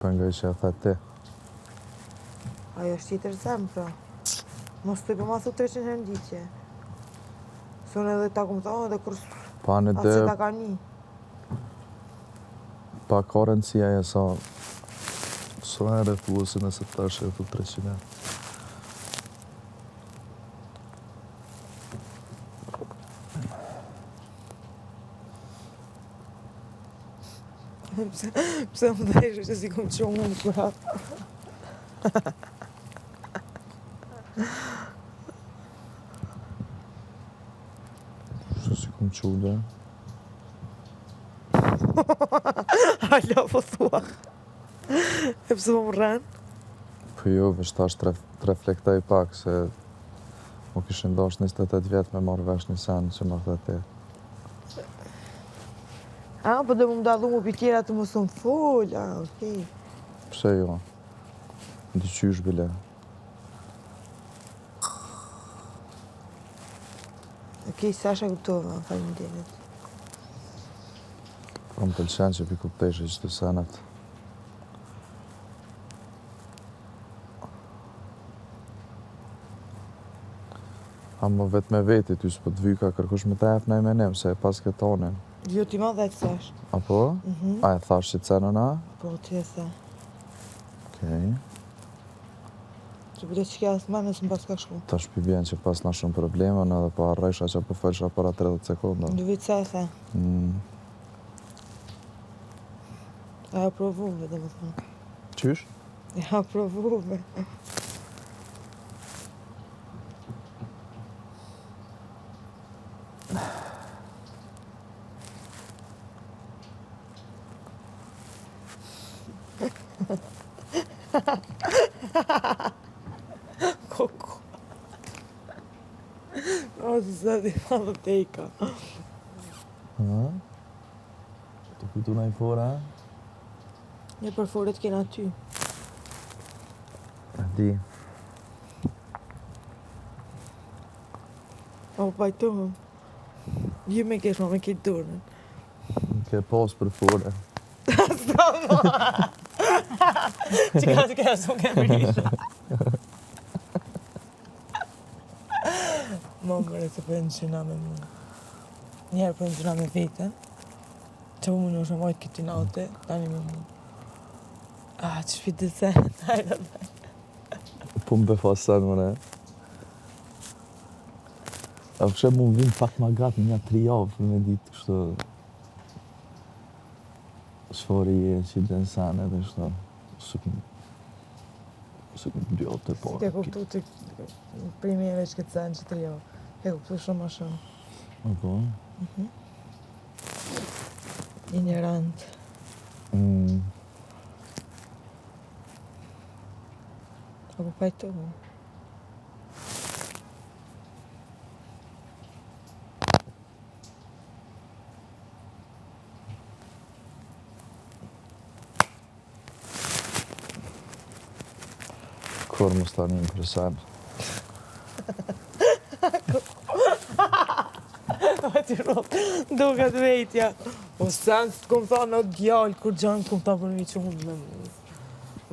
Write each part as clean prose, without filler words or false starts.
Po ngoj që e the ti. Ajo është tjetër sen, pra. Mos të po ma thu 300 herë në ditë. Se unë edhe ta kom thonë edhe kur Pa në atë dhe, se ta ka një. pa ka rëndësi ajo sa sa herë e thu ose nëse tash e thu 300 herë. Pse, pse më dhejshë që si kom që unë pra. Pse si kom qu dhe? Hala po thua. E pse po më rren? Po jo, veç tash të ref- të reflektoj pak se mu kishin dash 28 vjet me marrë vesh një sen që më the ti. A, po do më dallu mu pi tjera të mos më fol, a, okej. Pse jo? Dyqysh bile. Okej, sa e kuptova, faleminderit. Po më pëlqen që pi kuptojsh çdo senet. Ama vetë me veti, ty s'po të vyka kërkush me ta jep naj menim, se e pas këtonin. Jo, ti ma dhe të thash. Apo? Mhm. A e thash që cenën a? Po, ti e the. Okej. Që po të që kja asë më nësë më pas ka shku. Tash pi bjen që pas na shumë probleme, në edhe po harrojsha që po folsha para 30 sekonda. Në vit sa e the. Mm. A e provove, dhe më thonë. Qysh? Ja provove. Koko. O, zëdi, ma dhe teka. Ha? Të kujtu na i fora? Një për foret kena ty. E di. O, pajtohem. Ju me kesh, ma me ketë dorën. Më ke pas për fore. Që ka të kesh, unë ke prisha. Mo mëre se po e në qyna me mu. Njerë po e në qyna me vetën. Që po më nështë me majtë këti nate, tani me mu. Ah, që shpi të se, tajnë dhe. Po më befasen, mëre. A kështë mu më vinë pak ma gatë në një tri javë me ditë kështu Çfarë je që i sen edhe kështu Së këm Së këm dy javë të Si parë. ke kuptu të primere që këtë sen që të jo. Ke kuptu shumë ma shumë. Apo? Ignorant. Mm. Apo pajtohu. Kur mos ta një për sen. A ti rrot, duket vetja. O sen, s'të kom thonë o djalë, kur gjanë kom ta për mi që unë me mu.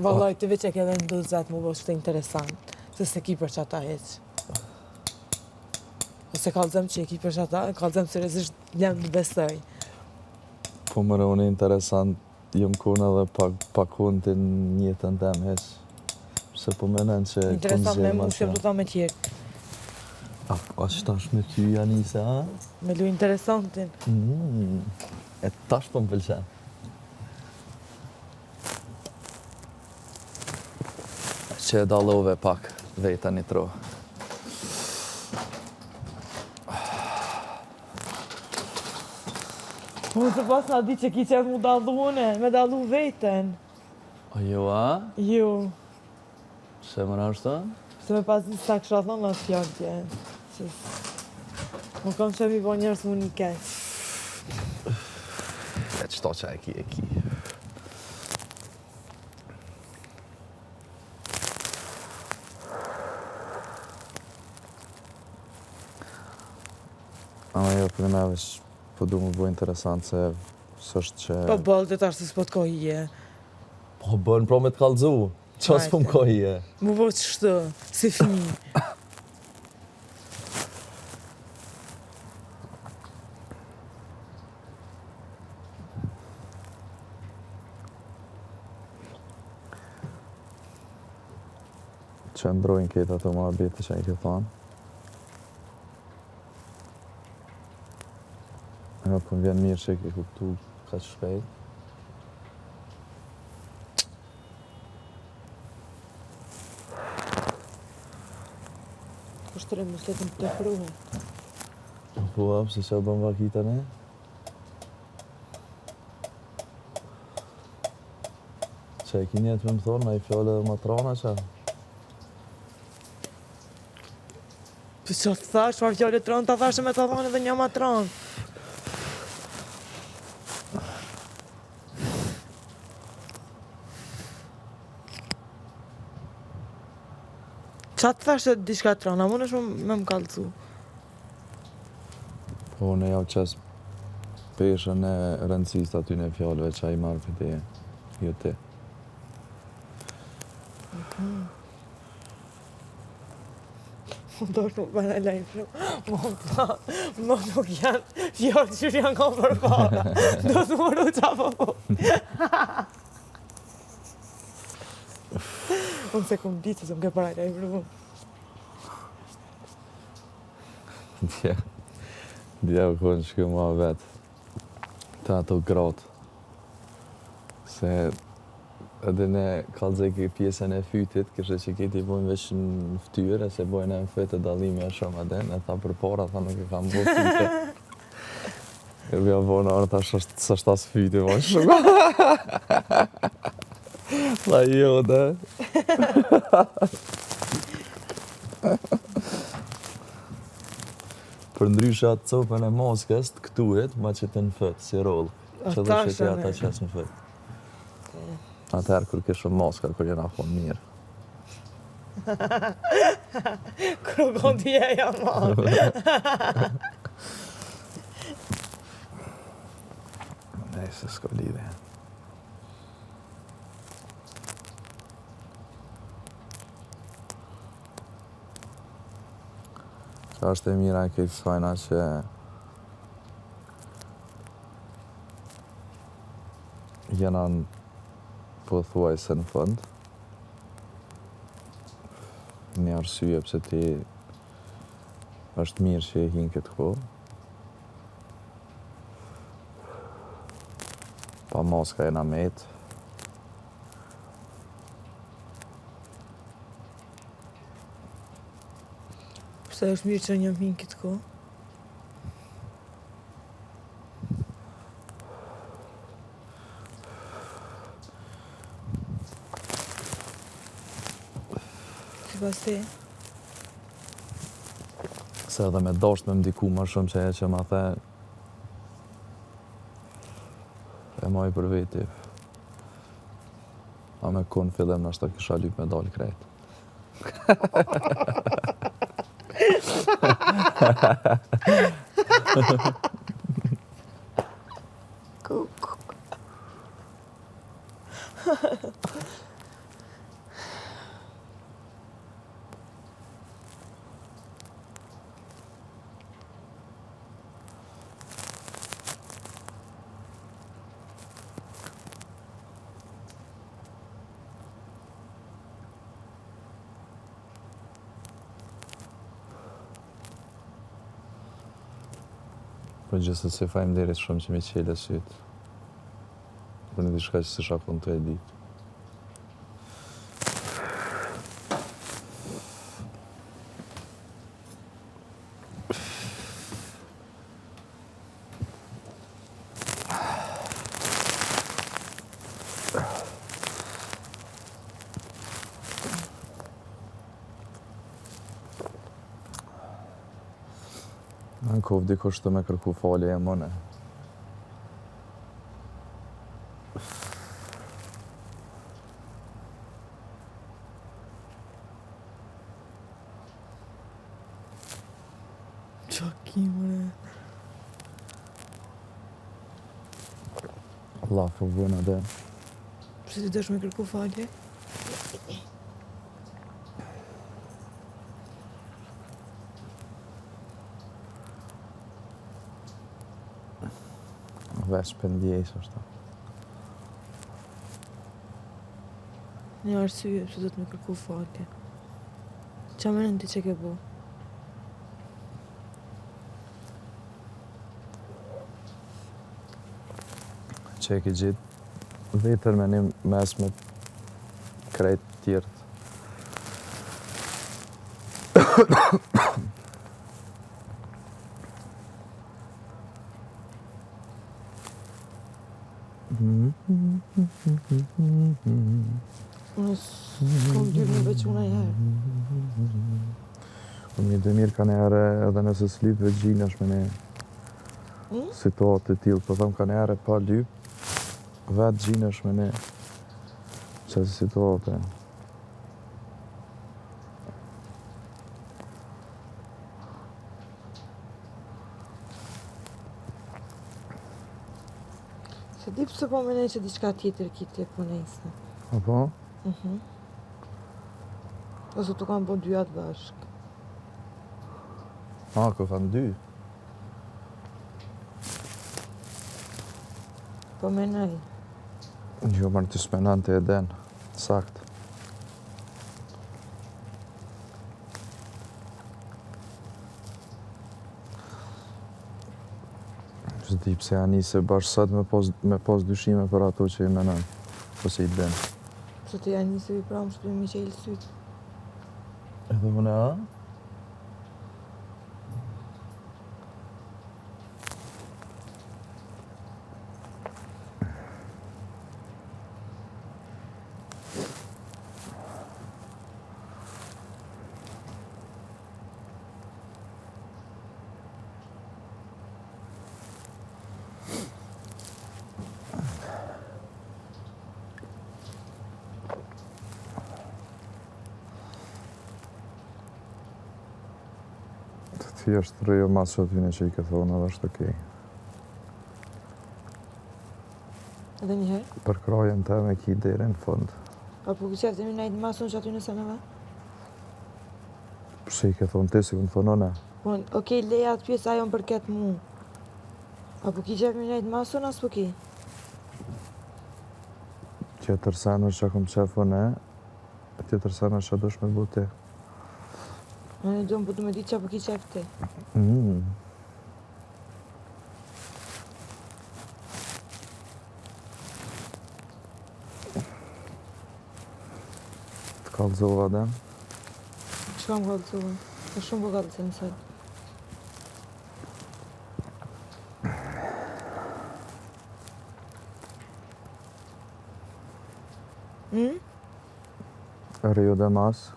Vallaj, ti veç e ke vendos vetë mu bo që të interesant, se se ki për që ata heq. Ose kallëzëm që e ki për që ata, kallëzëm seriozisht jam të besoj. Po mëre unë interesant jam kon edhe pa, pa konti në jetën tem heq. Se po menen që Interesant me kom mu, zgjedh se jam të thonë me tjerë. A, a që tash me ty Janise, a? Me lu interesantin. Mm. E tash po më pëlqen. Që e dallove pak veta një tro. Po të pas na di që ki qef mu dallu une, me dallu veten. O jo, a? Jo, Se më ashtu? se me pas di sa kësha thonë atë fjalë tje. Se s- Nuk kam qef mi bo njerëz mu një keq. E qëto që e ki, e ki. Ama jo, për me veç po du më bo interesant se s'është që... Po boll të tash se s'po të ka hije. Po. Po bën pra me të kallzu. Qa s'po më koje? Mu bo qështu, si fmi. Qëndrojnë këta të muhabete që i ke thonë. Ja, po më vjen mirë që e ke kuptu kaq shpejt. Kushtëre më sletën të pruhe. Po, a, pse që bën vaki tani? Që e ki nijet me më thonë, naj fjalë edhe ma t'rana që? Po që të thash, çfarë fjalë të rëndë, ta thashë me ta thonë edhe një ma t'rëndë. Qa të thashë diçka të rëndë, a mundesh me më kallzu? Po, unë jau qes peshën e rëndësisë atyne fjalëve që i marr prej teje, jo ti. Më do është më bëna lajmë Më pa, më nuk janë fjalë që janë ka për para. Do të më ru qa po po. Unë se kum ditë se më ke para lajmë Dje, dje u konë që kjo ma vetë, të ato gratë, se edhe ne kallzoj pjesën e fytit, kështu që këti bojnë veç në ftyrë, se bojnë në fyt e dallimi është shumë edhe, ne tha për para, tha nuk e kam bo fyte. E bja bo në orë, thash është, s'është as fyti, bo shumë. Tha jo, dhe. Për ndryshe atë copën e maskës të këtuhet, ma qet në fyt, si roll. Që dhe që ti ata qes në fyt. Atëherë kur kishëm maska, kur jena konë mirë. Kur u konë ti e jam marrë. Nejse, s'ka lidhje. Qa është e mira e këtë sajna që jena në pothuajse në fund. Një arsye pse ti është mirë që e hinë këtë kohë. Pa maska jena met. Pse është mirë që jam hinë këtë kohë? Sipas te? Se edhe me dasht me m'ndiku ma shumë që e që ma the e maj për veti. A me konë fillim nashta kisha lyp me dalë krejt. Kuku. Po gjithsesi faleminderit shumë që m'i çele sytë. Për një diçka që s'isha konë tu e ditë. Në koftë dikush të me kërku falje e mëne. Qa ki mëre? Llaf u vëna dhe. Pse ti dosh me kërku falje? Veç për ndjej është. Një arsye pse do të me kërku falje. Qa menon ti që ke bo? Që e ki gjetë veten me një mes me krejt tjerët. Unë s'kom lyp me veçu najherë. Po një të mirë ka njëherë edhe nëse s'lyp veç gjinesh me një hmm? situatë të tillë, po them ka njëherë pa lyp, vetë gjinesh me një qasi situate. S'e di pse po menoj që diçka tjetër ki ti, po nejse. Apo? Mhm. Ose tu kanë bo dyjat bashkë. A, kë kanë dy? Po menoj. Jo, mërë ti s'menon ti e din. Sakt. S'di pse ja nise bash sot me pos, me pos dyshime për ato që i menon, ose i din. Pse ti ja nise i pramë shtu me qelë sytë? Edhe unë a? Të thjesht rrëjo mas që atyne që i ke thonë edhe është okej. Edhe një herë? Përkrahjen teme ki deri në fund. A po ki qef të mi nejtë mas unë që aty nëse neve? Pse i ke thonë ti, s'i kom thonë unë? Po, okej, leja atë pjesë ajo më përket mu. A po ki qef mi nejtë mas unë, a s'po ki? Tjetër sen është që kom qef unë, tjetër sen është që dush me bu ti. Unë e du, po du me ditë që po ki qef ti. Mm. Të kallzova dhe? Çka më kallzova? Po shumë po kallzon sot. Hmm? Rio dhe mas.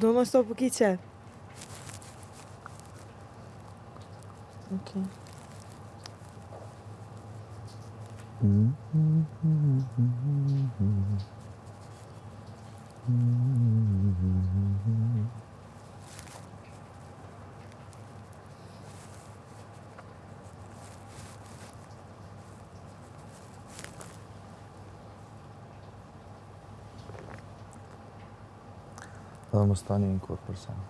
Do mas to po ki qef? Okej. Edhe mos tani në kur për sen.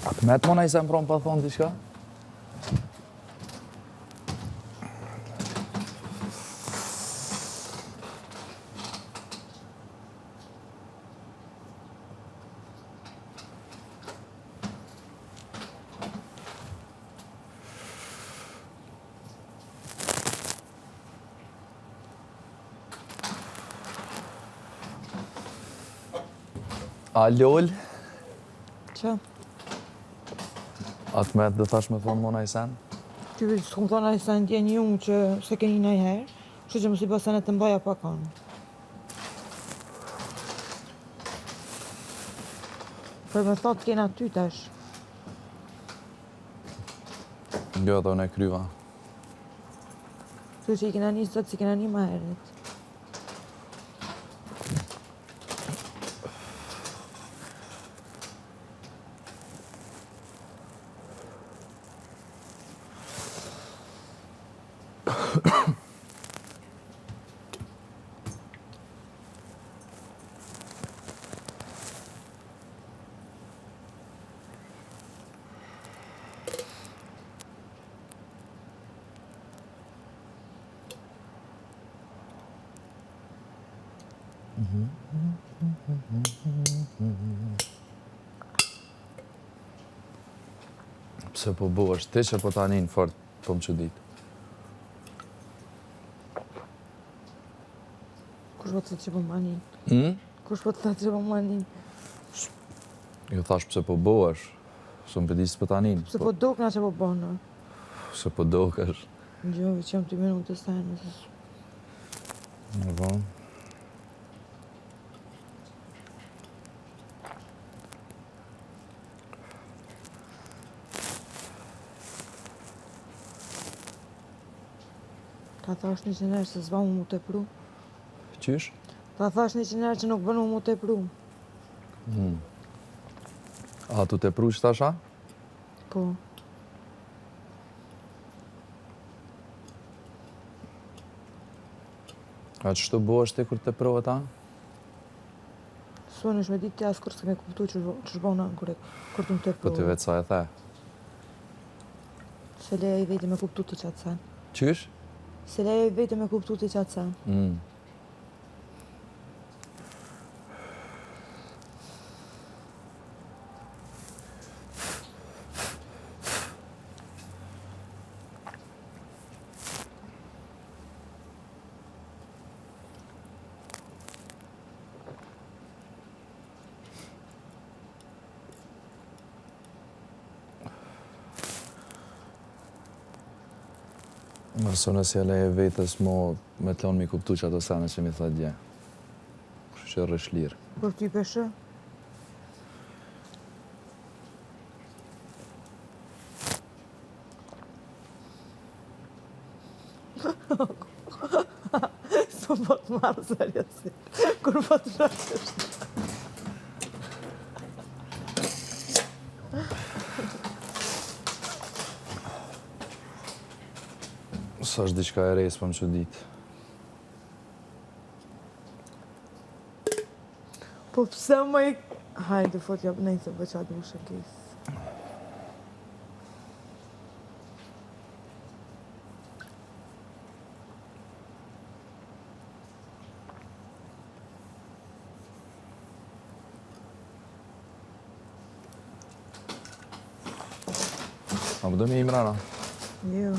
A të metë mo naj sen prom pa thonë diçka? A lol? Që? A të met dhe thash me thonë mo naj sen? Ty s'kum thonë naj sen dje një unë që s'e keni naj herë, kështu që mos i bë senet të mbaja pa kanë. Për me thotë kena ty tash. Jo, dhe unë e kryva. Kështu që i kena një sot si kena një ma herët. Pse po bëhesh ti që po ta nin fort, po më çudit. Kush po të thotë që po ma nin? Hmm? Kush po të thotë që po ma nin? Jo thash pse po bëhesh, se më pëdi s'po ta nin. Pse po dokna që po bënë? Pse po dokesh? Jo, veç jam të menu të sene. Në po. Ta thash një qenerë se s'ba mu mu tepru. Qysh? Ta thash një qenerë që nuk bën mu mu tepru. Hmm. A tu tepru që tash a? Po. A qështu bëhesh ti kur teprohet a? S'un është me ditë ti as kur s'ke me kuptu që qysh bona kur, kur të më Po ti teprohet. vetë sa e the. Se leja i vete me kuptu ti qatë sen. Qysh? Se leja i vete me kuptu ti qatë sen. Mm. Mërë nëse ja leje vetës mo me të lonë mi kuptu që ato sene që mi tha dje. Kështu që rrish lirë. Për ty peshë? S'po po të marrë seriosisht. Kur po të rrëqesh. Sa është diçka e re, s'po më çudit. Po pse më i... Hajde, fot, jap, nejse, bëj qatë dushë kis. A më do me imrana? Jo.